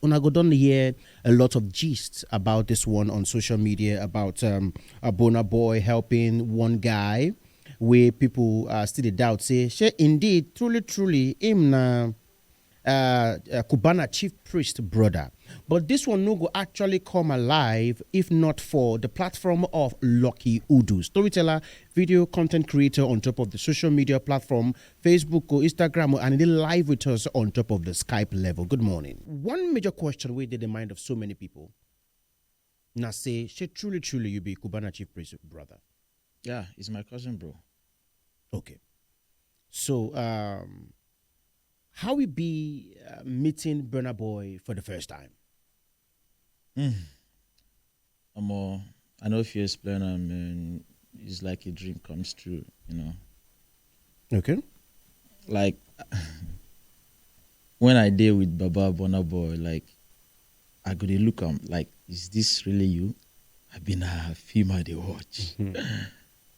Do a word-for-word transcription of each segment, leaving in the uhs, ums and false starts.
Una go don hear a lot of gists about this one on social media about um, a Burna Boy helping one guy where people uh, still dey doubt say, shey indeed, truly, truly, him na uh, uh, Cubana chief priest brother. But this one no go actually come alive if not for the platform of Lucky Udu, storyteller, video content creator on top of the social media platform, Facebook or Instagram, and he dey live with us on top of the Skype level. Good morning. One major question wey dey the mind of so many people na say, shey truly, truly you be Cubana chief priest brother? Yeah, he's my cousin, bro. Okay. So, um, how we be uh, meeting Burna Boy for the first time? Omo, I know if you explain am, man, it's like a dream comes true, you know. Okay. Like when I dey with Baba Burna Boy, like I go dey look am like, is this really you? I been a film I dey watch.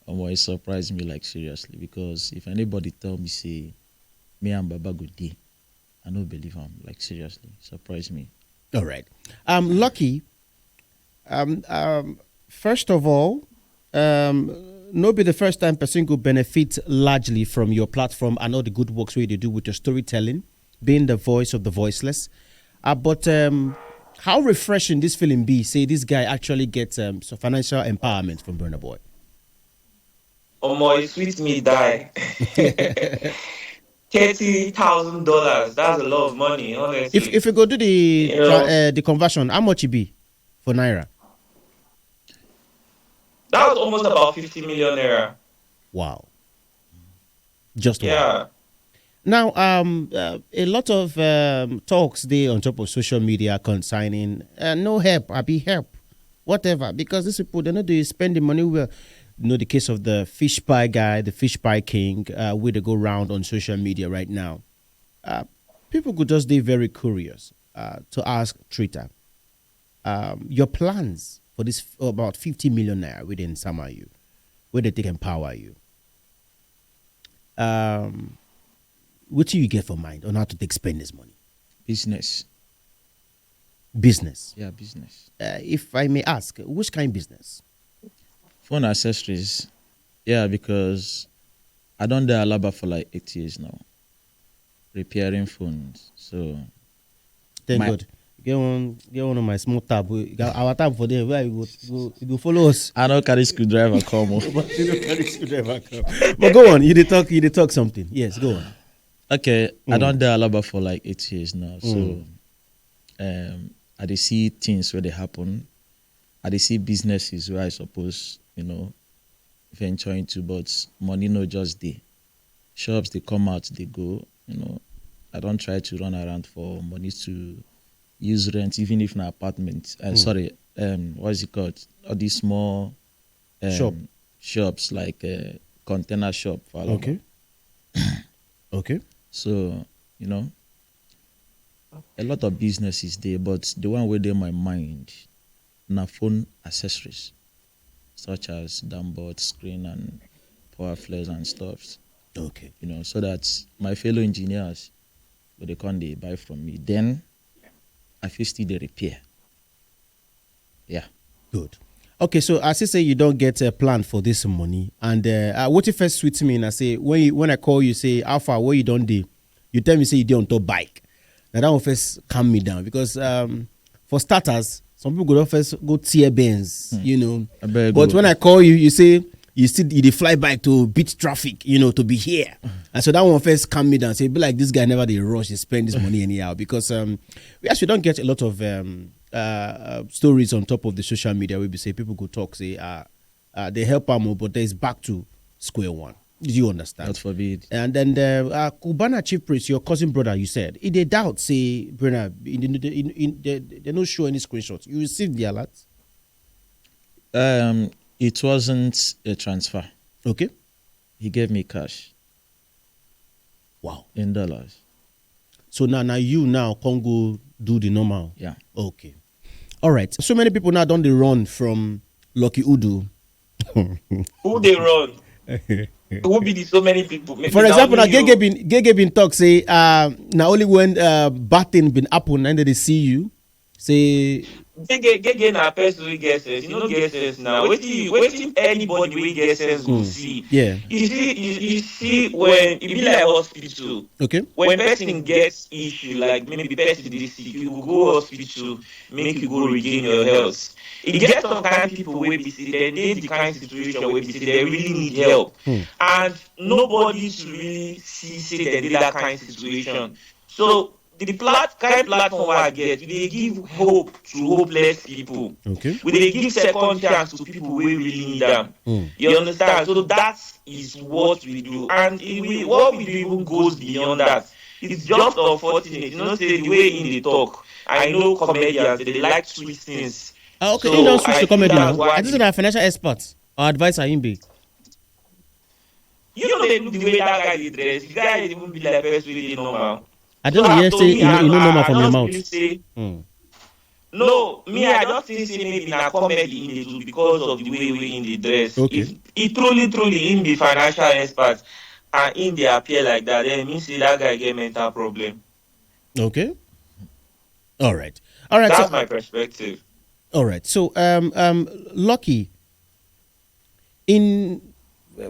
Omo, it surprised me, like, seriously, because if anybody tell me say me and Baba go dey, I no believe am. Like, seriously, surprise me. All right. Um, Lucky. Um, um, first of all, um, no be the first time person go benefit largely from your platform and all the good works wey you dey do with your storytelling, being the voice of the voiceless. Uh, but um, how refreshing this feeling be? Say this guy actually gets um, some financial empowerment from Burna Boy. Omo, it sweet me die. Thirty thousand dollars. That's a lot of money, honestly. If if you go do the You know- tra- uh, the conversion, how much it be for naira? That was almost about fifty million naira. Wow. Just wow. Yeah. Now, um, uh, a lot of um, talks dey on top of social media concerning uh, no help, I be help, whatever, because these people, they know they spend the money well. You know, the case of the fish pie guy, the fish pie king, uh, where they go around on social media right now. Uh, people could just be very curious uh, to ask Trita, um, your plans for this f- about fifty million naira within Samayu, where they take empower you. Um, what do you get for mind on how to take spend this money? Business. Business. Yeah, business. Uh, if I may ask, which kind of business? Phone accessories. Yeah, because I don dey Alaba for like eight years now, repairing phones. So Thank My- God. Get one, get one of my small tab. We got our tab for there. Where you go, go, you go follow us. I no carry screwdriver come. Oh. But you don't carry screwdriver come. But go on. You dey talk. You dey talk something. Yes, go on. Okay, I don dey Alaba for like eight years now. So um, I dey see things where they happen. I dey see businesses where I suppose, you know, venture into, but money no just dey. Shops they come out, they go. You know, I don't try to run around for money to use rent, even if na apartment. Uh, Sorry, um, what is it called? All these small um, Shop. Shops like uh, container shop for Alaba. Okay. Okay. So, you know, a lot of businesses there, but the one wey dey my mind na phone accessories, such as damboard, screen, and power flex and stuff. Okay. You know, so that my fellow engineers go dey come dey buy from me. Then I fit still dey repair. Yeah. Good. Okay, so as you say, you don't get a plan for this money, and uh, uh, what if first sweet me and I say when you, when I call you, say how far, where you don't dey, you tell me say you dey on top bike. Now that one first calm me down because um, for starters, some people go don first go tear bends, you know. Abeg But o. When I call you, you say you still you dey fly bike to beat traffic, you know, to be here, and so that one first calm me down. Say be like this guy never dey rush, dey spend this money anyhow because um, we actually don't get a lot of um, uh, uh, stories on top of the social media. We be say people go talk say uh, uh, they help am, but there's back to square one. Do you understand? God forbid. And then the uh, Cubana chief priest, your cousin brother, you said he dey doubt say Brenna, in the, in, in, they, they no show any screenshots. You received the alert. Um, it wasn't a transfer. Okay. He gave me cash Wow. In dollars. So now, now you now can go do the normal. Yeah. Okay. All right. So many people now don't they run from Lucky Udu. Who they run? Who be the so many people? Maybe For that example, now only you- Gege been Gege been talk say uh now only when uh bad thing been happen and they see you Say Gege, Gege na person wey get sense. You no get sense now. Wetin you, wetin anybody wey get sense go Hmm. see? Yeah. You see, you, you see when e be like hospital. Okay. When person gets issue, like maybe person dey sick, you go go hospital, make you go regain your health. E get some kind people wey be say dem dey the kind situation wey be say dem really need help, Hmm. and nobody to really see say dem dey that kind situation. So the plat kind platform wey I get, we dey give hope to hopeless people. Okay. We dey give second chance to people wey really need am. Hmm. You understand? So that is what we do, and e, we, what we do even goes beyond that. It's just unfortunate, you know, say the way im dey talk. I know comedians, they like sweet things. Ah, okay. So, You don't switch I to feel comedy that's now. why I think that financial expert or advisor in be. You know, they look the way that guy dey dress. The guy even be like person wey dey normal. I don't So, hear to say me, you know, I, you know I, normal I from your just mouth. Feel say, Hmm. no, me, I just think say maybe na comedy im dey do because of the way wey im dey dress. Okay. If he truly, truly im be financial expert and im dey appear like that, then e mean say that guy get mental problem. Okay. All right. All right. That's So, my perspective. all right. So, um, um, Lucky, in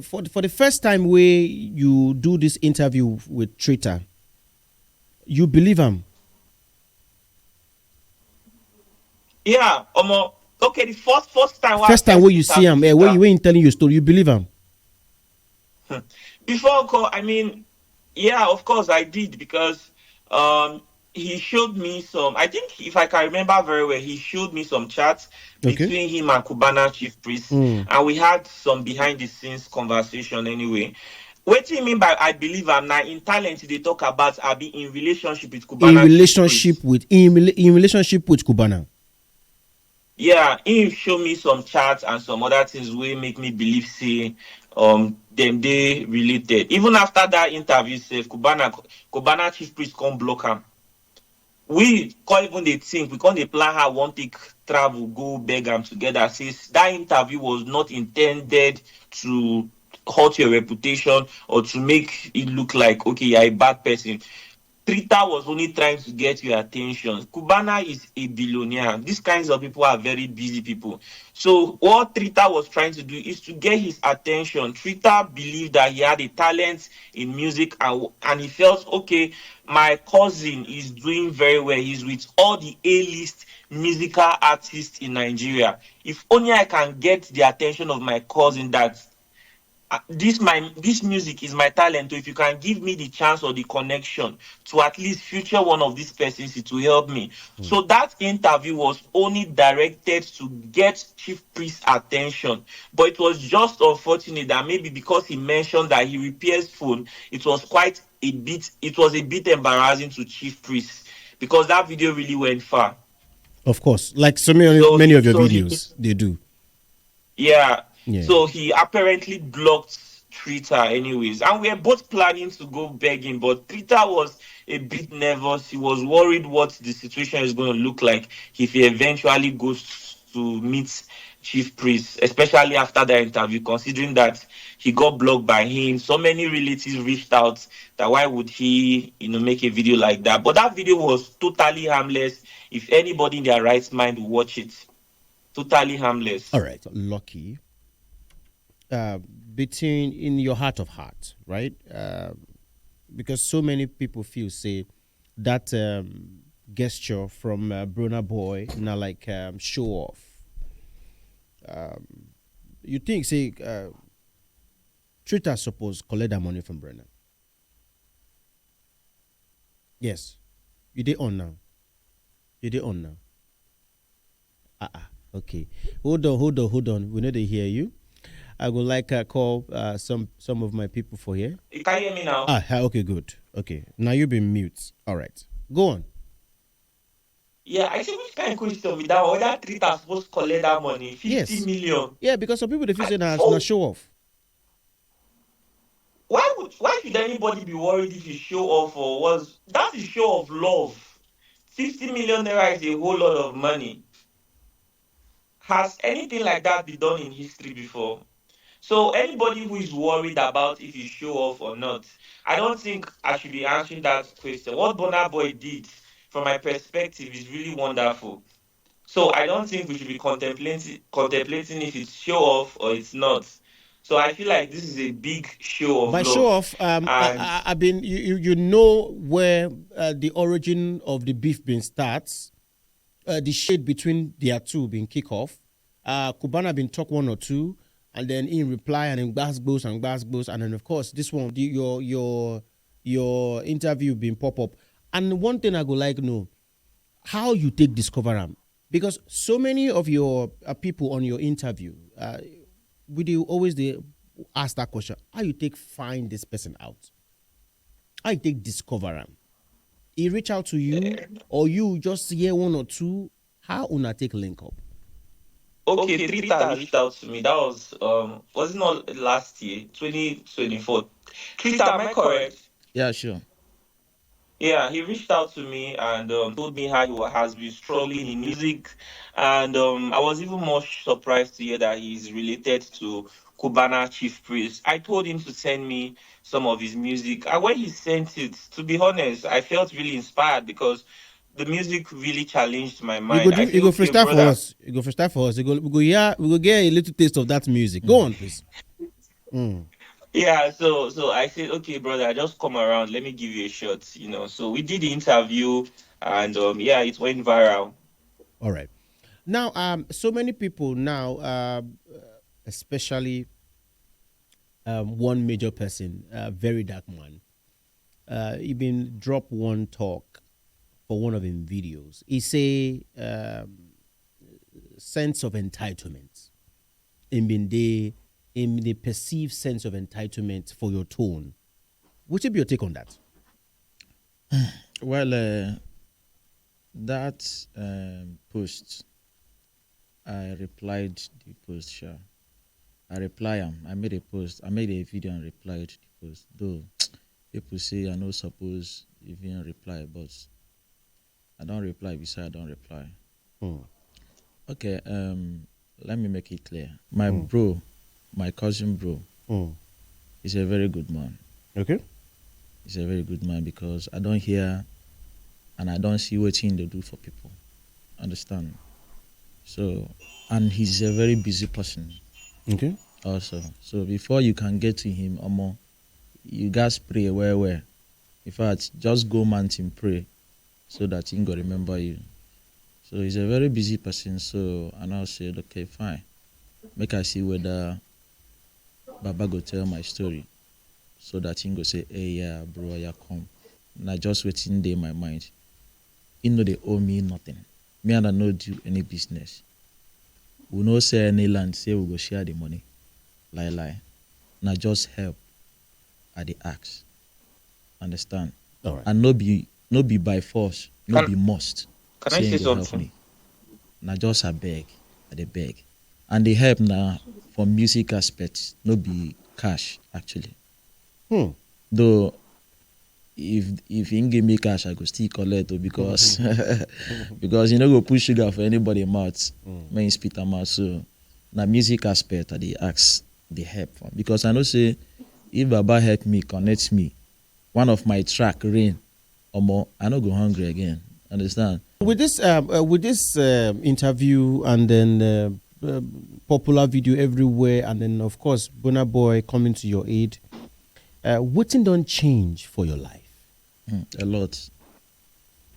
for for the first time where you do this interview with Trita, you believe him? Yeah, omo. Okay, the first first time. Wey I First time first where you see him, eh, when interview you when he telling your story, you believe him? Before call, I mean, yeah, of course I did, because um he showed me some. I think, if I can remember very well, he showed me some chats Okay. between him and Cubana chief priest, Mm. and we had some behind the scenes conversation. Anyway, what do you mean by I believe am? Now, in talent, they talk about, I be in relationship with Cubana In chief relationship priest. With in, rela- in relationship with Cubana. Yeah, he show me some chats and some other things wey make me believe say um them they related. Even after that interview, sef, Cubana Cubana chief priest come block him. We can't even dey think. We can't dey plan how one take travel go beg him together. Since that interview was not intended to hurt your reputation or to make it look like, okay, you're a bad person. Trita was only trying to get your attention. Cubana is a billionaire. These kinds of people are very busy people. So what Trita was trying to do is to get his attention. Trita believed that he had a talent in music, and, and he felt, okay, my cousin is doing very well. He's with all the A-list musical artists in Nigeria. If only I can get the attention of my cousin, that uh, this my this music is my talent. So if you can give me the chance or the connection to at least feature one of these persons, it will help me. So that interview was only directed to get Chief Priest's attention, but it was just unfortunate that maybe because he mentioned that he repairs phone, it was quite a bit. It was a bit embarrassing to Chief Priest, because that video really went far. Of course, like so many, So- many of your so he- videos, they do. Yeah. Yeah. So he apparently blocked Trita, anyways. And we were both planning to go begging, but Trita was a bit nervous. He was worried what the situation is going to look like if he eventually goes to meet Chief Priest, especially after that interview, considering that he got blocked by him. So many relatives reached out that why would he, you know, make a video like that. But that video was totally harmless. If anybody in their right mind will watch it, totally harmless. All right, Lucky. Uh, between in your heart of heart, right? Uh, because so many people feel say that um, gesture from uh, Burna Boy now like um, show off. Um, you think say uh, Trita suppose collect that money from Burna? Yes, you dey on now. You dey on now. Ah, ah, okay. Hold on, hold on, hold on. We know they hear you. I would like to call uh, some some of my people for here. You can hear me now? Ah, ha- okay, good. Okay, now you've been mute. All right, go on. Yeah, I see which kind of question with that one. Whether Trita supposed to collect that money, fifty Yes. million. Yeah, because some people they feel say na Oh. na show off. Why would why should anybody be worried if you show off or was that is show of love? Fifty million naira is a whole lot of money. Has anything like that been done in history before? So anybody who is worried about if you show off or not, I don't think I should be answering that question. What Burna Boy did from my perspective, is really wonderful. So I don't think we should be contemplating contemplating if it's show off or it's not. So I feel like this is a big show of By love. show off, um, And- I, I, I mean you, you, you know where uh, the origin of the beef been starts. Uh, the shade between their two been kick off. Uh, Cubana been talk one or two, and then in reply and in gbas gbos and gbas gbos, and then of course this one, the, your your your interview been pop up. And one thing I go like know, how you take discover am, because so many of your uh, people on your interview, uh, we dey always dey ask that question: how you take find this person out? How you take discover am? He reach out to you, or you just hear one or two? How una take link up? Okay, Twitter reached out to me. That was um was it not last year, twenty twenty-four? Twitter, am I correct? Yeah, sure. Yeah, he reached out to me and um, told me how he wa- has been struggling in music, and um, I was even more surprised to hear that he's related to Cubana Chief Priest. I told him to send me some of his music, and when he sent it, to be honest, I felt really inspired because the music really challenged my You mind. go I do, feel, you go okay, freestyle for brother, us. You go freestyle for us. You go, we go, yeah, we go get a little taste of that music. Go on, please. Mm. Yeah, so so I said, okay, brother, just come around. Let me give you a shot. You know, so we did the interview, and um, yeah, it went viral. All right. Now, um, so many people now, uh, especially um, one major person, uh, very dark man, uh, he been drop one talk for one of him videos. He say um, sense of entitlement. Him been dey, him dey perceive sense of entitlement for your tone. What be your take on that? Well, uh, that um, post, I replied the post, sure. I reply am. I made a post. I made a video and replied the post. Though people say I no suppose even reply, but I don't reply. Beside, I don't reply. Hmm. Okay. Um, let me make it clear. My Hmm. bro, my cousin bro, Hmm. is a very good man. Okay. He's a very good man because I don't hear and I don't see what he dey do for people. Understand? So, and he's a very busy person Okay. also. So before you can get to him, Omo, you guys pray well well. In fact, just go mountain pray so that he go remember you. So he's a very busy person. So and I said, okay, fine. Make I see whether Baba go tell my story so that he go say, hey, yeah, bro, yeah, come. Na just wetin dey my mind. He no dey owe me nothing. Me and I no do any business. We no sell any land, say we go share the money. Lie, lie. Na just help I dey ask. Understand? All right. And no be no be by force, no Can- be must. can I Say say you go help something? Me. Na just I beg, I dey beg. And the help na for music aspect, no be cash actually. Hmm. Though if if he give me cash, I go still collect o, because because you no go put sugar for anybody mouth, Mm. make he spit am out. So na music aspect I dey ask the help from, because I know say if Baba help me, connect me, one of my track rain, omo, I no go hungry again. Understand? With this, um, uh, with this um, interview and then uh, uh, popular video everywhere, and then of course Burna Boy coming to your aid, uh, wetin don change for your life? Mm, a lot.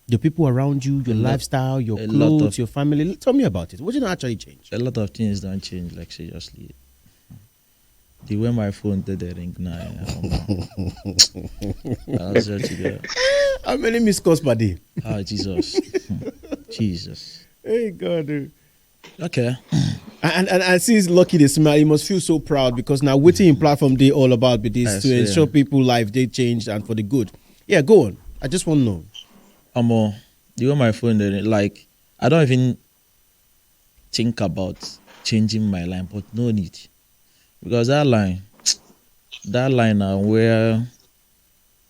The people around you, your A lot- lifestyle, your a lot clothes, of- your family. Tell me about it. What did actually change? A lot of things don't change, like, seriously. The way my phone did the ring now, yeah, omo. I was there to go. How many missed calls per day? Ah, Jesus. Hmm. Jesus. Hey God. Okay. And and, and since Lucky the smile, he must feel so proud because now waiting in platform they all about with this I to swear. Ensure people life they changed and for the good. Yeah, go on. I just want to know. Omo, the way my phone did it, like, I don't even think about changing my line, but no need. Because that line, that line now where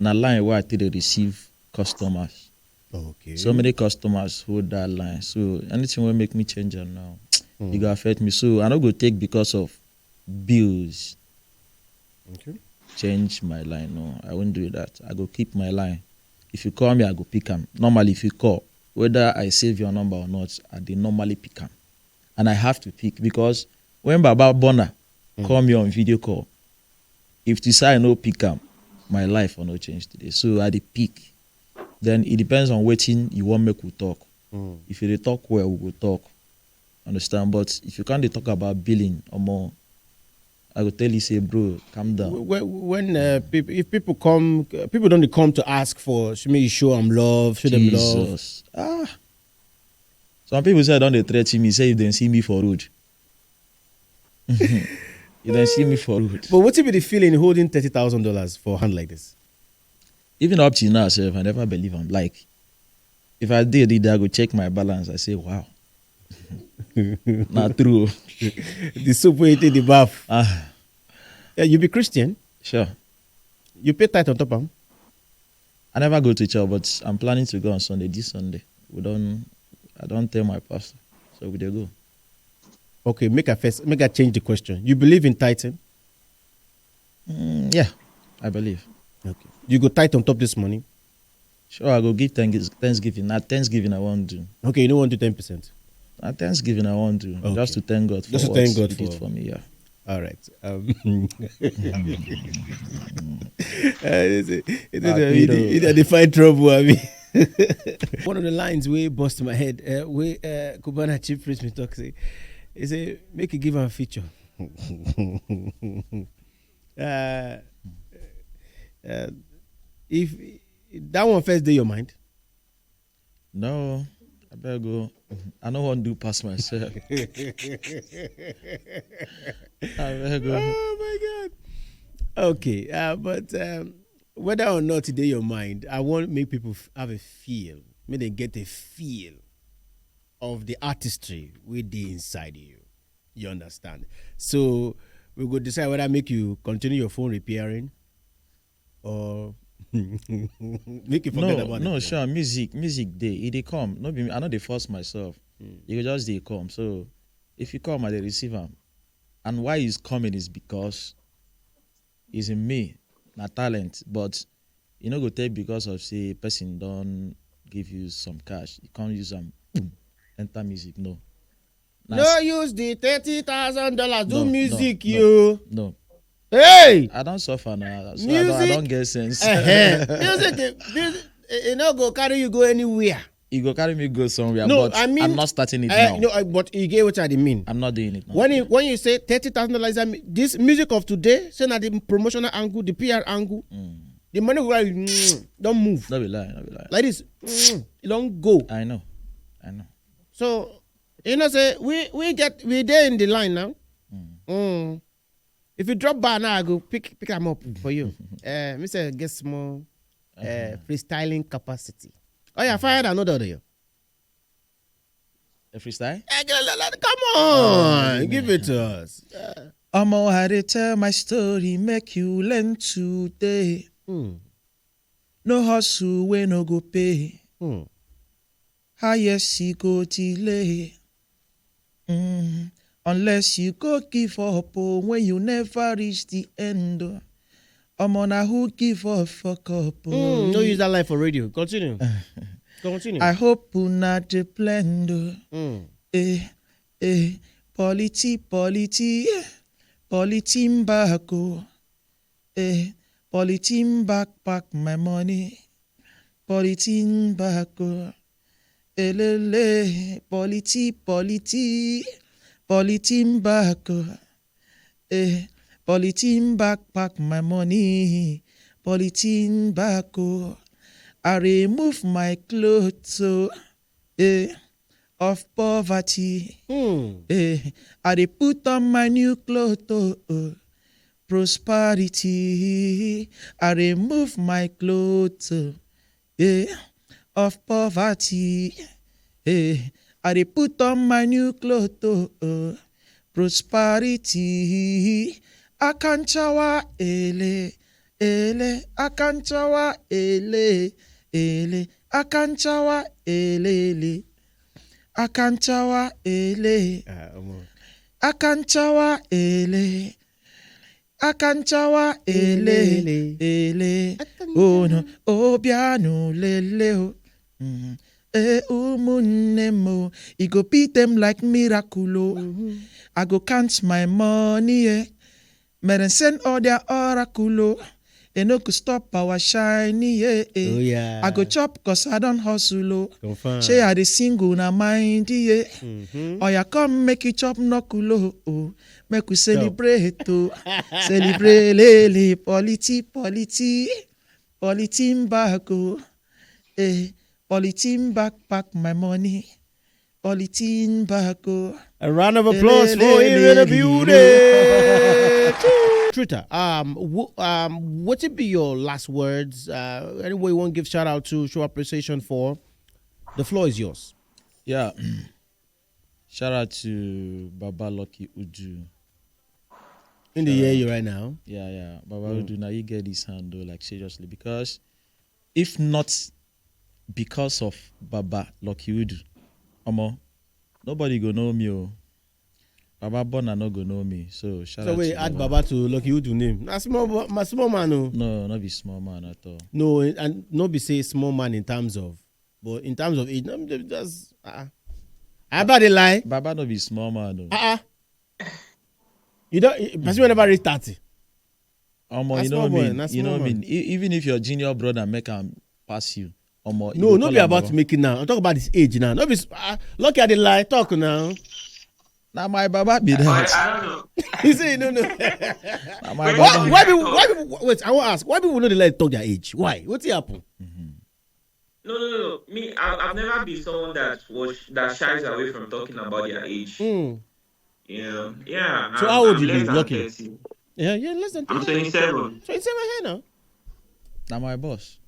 na line where I take dey receive customers. Okay. So many customers hold that line. So anything will make me change am now. Hmm. It go affect me. So I no go take because of bills. Okay. Change my line. No, I won't do that. I go keep my line. If you call me, I go pick am. Normally, if you call, whether I save your number or not, I dey normally pick am. And I have to pick because when Baba Bona call me on video call, if to say I no pick am, my life will not change today. So I dey pick. Then it depends on wetin you wan make we talk. If you dey talk well, we go talk. Understand? But if you can't dey talk about billing, omo, I go tell you say, bro, calm down. When, when uh, people, if people come, uh, people don't come to ask for, should me show them love, show them love. Jesus. Ah. Some people say I don dey threaten me, say if dem see me for road. If dem see me for road. But what if be the feeling holding thirty thousand dollars for hand like this? Even up till now, sef, I never believe am. Like, if I dey read, I go check my balance. I say, wow. Na true. The soap wey you take the bath. Ah, Yeah, you be Christian. Sure. You pay tithe on top am. I never go to church, but I'm planning to go on Sunday, this Sunday. We don't, I don't tell my pastor. So we dey go. Okay, make I first, make I change the question. You believe in tithing? Mm, yeah, I believe. Okay. You go tithe on top this money. Sure, I go give thanks- Thanksgiving. Na Thanksgiving I wan do. Okay, you don't want to ten percent. Na Thanksgiving I wan do. Okay. Just to thank God for Just to what thank God he did for- for me. Yeah. All right. Um, uh, it's a, it's Ah, a, you it's a, know. it's a define trouble. I mean, one of the lines wey burst my head. Uh, wey uh, Cubana chief priest me talk say, he say make you give am feature. uh, uh, if that one first dey your mind. No, I better go. I no wan do pass myself. I better go. Oh my God. Okay, uh, but um, whether or not it dey your mind, I want make people f- have a feel, make dem get a feel of the artistry wey dey inside you. You understand? So we go decide whether make you continue your phone repairing or make you forget No, about no, it. Sure. Music, music dey. E dey come. No be me. I no dey force myself. E go just dey come. So if you come, I dey receive am. And why it's coming is because it's in me, na talent. But you no go take because of say person don give you some cash, you can't use am, boom, enter music. No. Na No s- use the thirty thousand dollars do No, no, music, no. you. No, Hey! I don suffer now. So I don, I Music- don get sense. Eh-heh. Music, eh, music, eh, e no go carry you go anywhere. E go carry me go somewhere. No, But I mean, I'm not starting it Eh, now. no, eh, but you get what I mean. I'm not doing it now. When you when you say thirty thousand dollars, this music of today, say na the promotional angle, the P R angle, the money will mm, don't move No be lie. No be lie. Like this. Mm, it don't go. I know. I know. So you know, say we we get we there in the line now. Mm. If you drop bar now, I go pick pick them up for you. Uh, Mister Get small uh, freestyling capacity. Oh yeah, fire that another there. A freestyle? Eh, girl, la- la- Come on, give it to us. Omo, I dey tell my story, make you learn today. Hmm. No hustle wey no go pay. Hmm. Highest e go delay. Mm. Unless you go give up oh, when you never reach the end. Oh. Omo, na who give up fuck up. Oh. Hmm. No use that line for radio. Continue. Continue. I hope una dey blend. Oh. Hmm. Eh, eh, polity, polity, eh, polity back. Oh. Eh, polity back, pack my money. Polity back. Oh. Elele, polity, polity, polity back. Oh. Eh, polity back, pack my money. Polity back. Oh. I remove my clothes. Oh. Eh, of poverty. Hmm. Eh, I dey put on my new clothes. Oh, oh. Prosperity. I remove my clothes. Oh, eh, of poverty. Eh, I dey put on my new clothes. Oh, oh. Prosperity. Akanchawa ele ele Akanchawa ele ele Akanchawa ele ele Akanchawa ele Ah, omo. Akanchawa ele Akanchawa ele ele. Oh no, obianu lele o. Mm. Eh, ụmụnne m o, e go beat them like miracle o. I go count my money, yeah. Mere send all their oracle o. E no go stop our shine, yeah, eh. Oh, yeah. I go chop 'cause I don hustle o. Confirm. Shey I dey single na mind, yeah. Mm-hmm. Oya, come make you chop knuckle o. Oh. Make we celebrate o. Celebrate lele, polity, polity, polity back o. Eh, polity back, pack my money. Polity back o. A round of applause for him in the building. Trita, um, w- um, what would be your last words? Uh, anyway, you want to give shout out to, show appreciation for? The floor is yours. Yeah. Shout out to Baba Lucky Udu. In the air you right now. Yeah, yeah. Baba Udu, now you get this hand though, like, seriously, because if not because of Baba Lucky Udu, Omo, nobody go know me. Oh. Baba Bona no go know me. So shout So out we to add Baba to Lucky Udu name. Na small, bo- my small man, no. No, not be small man at all. No, and no be say small man in terms of, but in terms of age, no, that's uh, I about the lie. Baba no be small man. No. Uh-uh. You don't. Person will never reach thirty. Omo, Na you small know boy, me. na You know small me. man. E- Even if your junior brother make am pass you, Omo, you No, go no call be am about Baba. Making now. I'm talking about this age now. No be s- uh, Lucky at the lie. Talk now. Now my Baba be I, that. I don't know. He say you don't know. Now my why, Baba. why people? Why people? Wait, I want to ask. Why people no dey like talk their age? Why? What happen? No, no, no, no. Me, I, I've never been someone that was that shies away from talking about their age. Hmm. Yeah, yeah. So I'm- how old I'm you less be? than Lucky. thirty. Yeah, yeah, less than I'm twenty-seven. twenty-seven here now. Now my boss.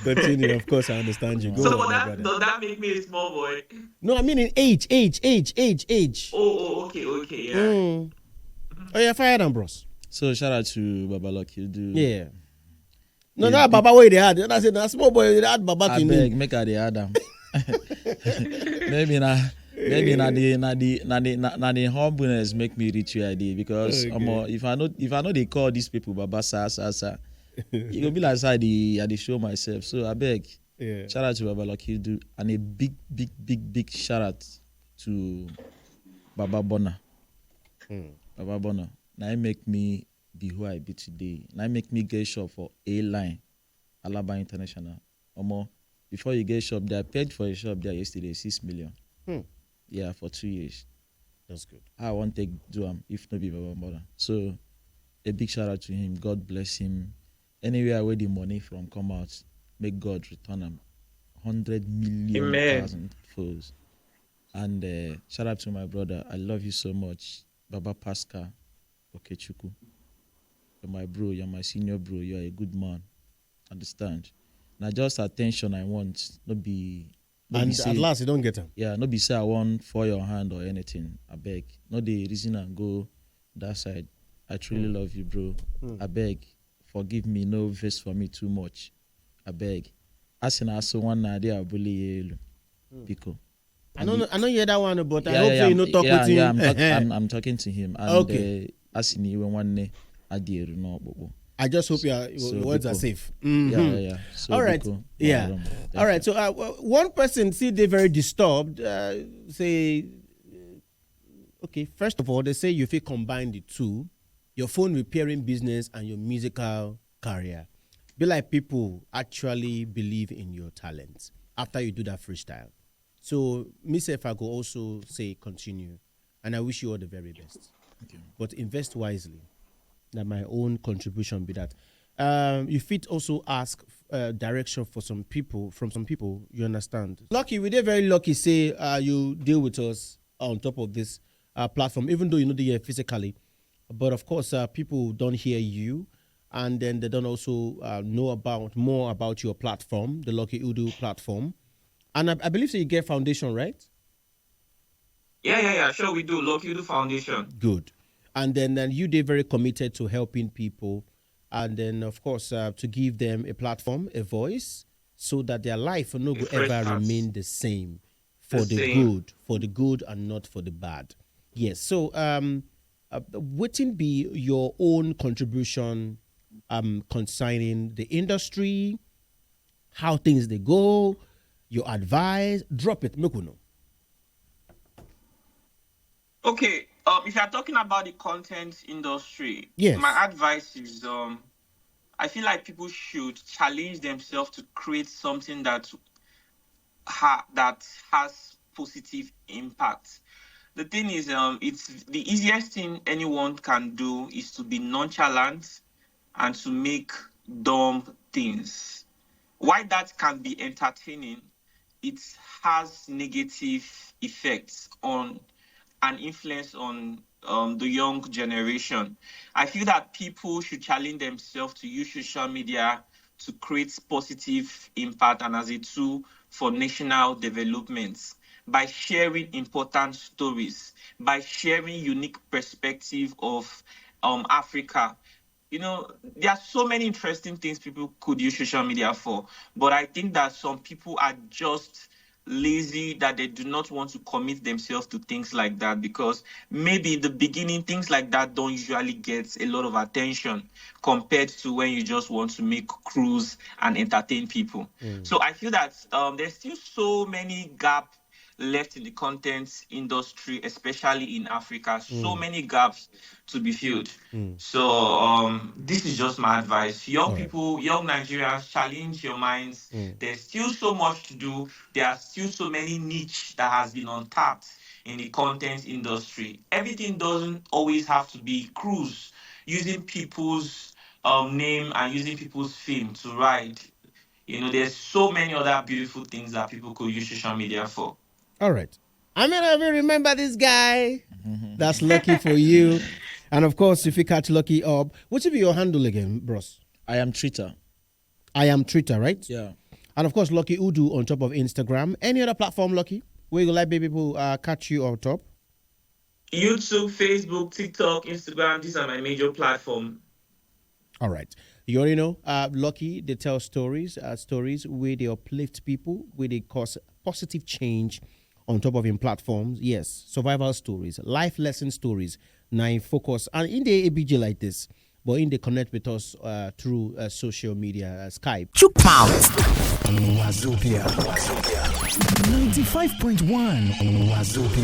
But you know, of course, I understand you. Go So on, my that brother. Does that make me a small boy? No, I mean in age, age, age, age, age. Oh, oh, okay, okay, yeah. Mm. Oh yeah, fire them, bros. So shout out to Baba Lucky Udu. Yeah. No, Yeah, that Baba way they had. I said that small boy they had Baba I to beg, me. Make I dey add am. Maybe na maybe na the na the na the na, na the humbleness make me reach where I dey because Okay. Omo, if I know if I know they call these people Baba sa sa sa, it go be like say I dey I dey show myself. So I beg, Yeah. shout out to Baba Lucky Udu and a big big big big shout out to Baba Bona. Hmm. Baba Bona. Now he make me be who I be today. Now he make me get shop for A line, Alaba International. Omo, before you get shop there, I paid for a shop there yesterday, six million. Hmm. Yeah, for two years. That's good. How I want take do am if no be Baba Bona. So a big shout out to him. God bless him. Anywhere where the money from come out, make God return him hundred million Amen. Thousand folds. And uh, shout out to my brother. I love you so much, Baba Pascal Okechukwu. You're my bro. You're my senior bro. You're a good man. Understand? Now just attention I want. No be. No be And say, at last, you don't get him. Yeah, no be say I want for your hand or anything. I beg. No the reason and go that side. I truly love you, bro. I beg. Forgive me. No vex for me too much. I beg. As in, I saw one idea. Biko. I don't know. I don't hear that one, but I Yeah, hope yeah, say you I'm- know talk yeah, with him. Yeah, I'm, talk, I'm, I'm talking to him. And, Okay. Uh, as in, even one day, I did not. I just hope your, your So, words are biko. Safe. Mhm. Yeah, yeah, yeah. So, All right. biko, Yeah. bro, thank All right. you. So uh, w- one person see they very disturbed. Uh, say, okay. First of all, they say you fit combine the two, your phone repairing business and your musical career. Be like people actually believe in your talent after you do that freestyle. So myself, I go also say continue, and I wish you all the very best. But invest wisely. That my own contribution be that. Um, you fit also ask uh, direction for some people from some people. You understand? Lucky, we dey very lucky. Say uh, you deal with us on top of this uh, platform, even though you know the year physically. But of course, uh, people don't hear you, and then they don't also uh, know about more about your platform, the Lucky Udu platform. And I, I believe so you get foundation, right? Yeah, yeah, yeah. Sure, we do. Lucky Udu Foundation. Good. And then, then you they very committed to helping people, and then of course uh, to give them a platform, a voice, so that their life no go fresh ever start. Remain the same for The the same. Good, for the good and not for the bad. Yes. So um, uh, wetin be your own contribution um, concerning the industry, how things they go, your advice? Drop it, make we know. Okay, um, if you're talking about the content industry, Yes. my advice is um, I feel like people should challenge themselves to create something that ha- that has positive impact. The thing is, um, it's the easiest thing anyone can do is to be nonchalant and to make dumb things. While that can be entertaining, it has negative effects on an influence on um, the young generation. I feel that people should challenge themselves to use social media to create positive impact and as a tool for national development by sharing important stories, by sharing unique perspective of um, Africa. You know, there are so many interesting things people could use social media for, but I think that some people are just lazy, that they do not want to commit themselves to things like that, because maybe in the beginning things like that don't usually get a lot of attention compared to when you just want to make cruise and entertain people. So I feel that um, there's still so many gap left in the content industry, especially in Africa. So many gaps to be filled. So um, this is just my advice. Young All right. People, young Nigerians, challenge your minds. There's still so much to do. There are still so many niche that has been untapped in the content industry. Everything doesn't always have to be cruise, using people's um, name and using people's fame to ride. You know, there's so many other beautiful things that people could use social media for. All right. I mean, I even remember this guy. That's lucky for you. And of course, if you catch Lucky up, what should be your handle again, bros? I am Twitter. I am Twitter, right? Yeah. And of course, Lucky Udu on top of Instagram. Any other platform, Lucky, where you like baby people uh, catch you on top? YouTube, Facebook, TikTok, Instagram, these are my major platform. All right. You already know, uh, Lucky, they tell stories, uh, stories where they uplift people, where they cause positive change on top of in platforms. Yes, survival stories, life lesson stories, nine focus. And in the A B J like this, but in they connect with us uh, through uh, social media, uh, Skype. Chook mouth. Wazobia. ninety-five point one Wazobia.